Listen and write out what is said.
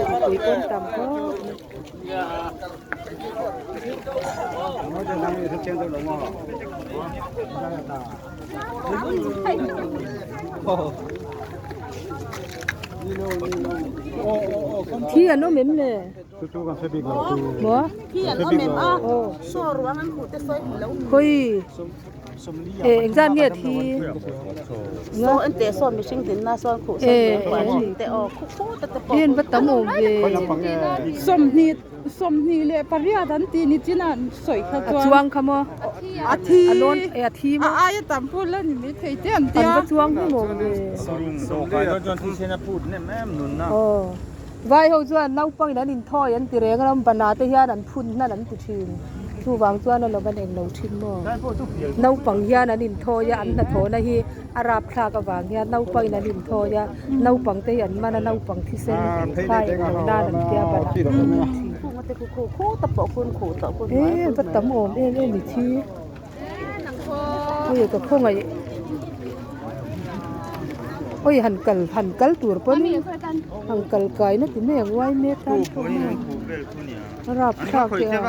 Mipui pawn tam khawp mai. Thi an awm em le? Maw? Khawi eh engzat nge thi? Eh eh va tam awm ve. Sawmhnih leh pariat an tih ni chin a an sawi kha chuan. A chuang kha maw? A thi. A lawn eh a thi maw? A aia tam pawh la ni mai thei te an tia. An va chuang hi maw ve. Aw. Vai ho chuan naupang in an inthawi an ti reng a ram bana te hian an phun hnan an ti thin. Chuvang chuan a lawm an englo thin maw? Naupang hian an inthawi a an hnathawhna hi a rapthlak avang hian naupang in an inthawi a naupang te hi an man a naupang thisen kha englo nan an tia ban ah an man thin e va tam awm em em i thi ui ka khawngaih ui han kal han kal tur pawn han kal kai na ti mai ang uai mek tan pawh a rapthlak e a.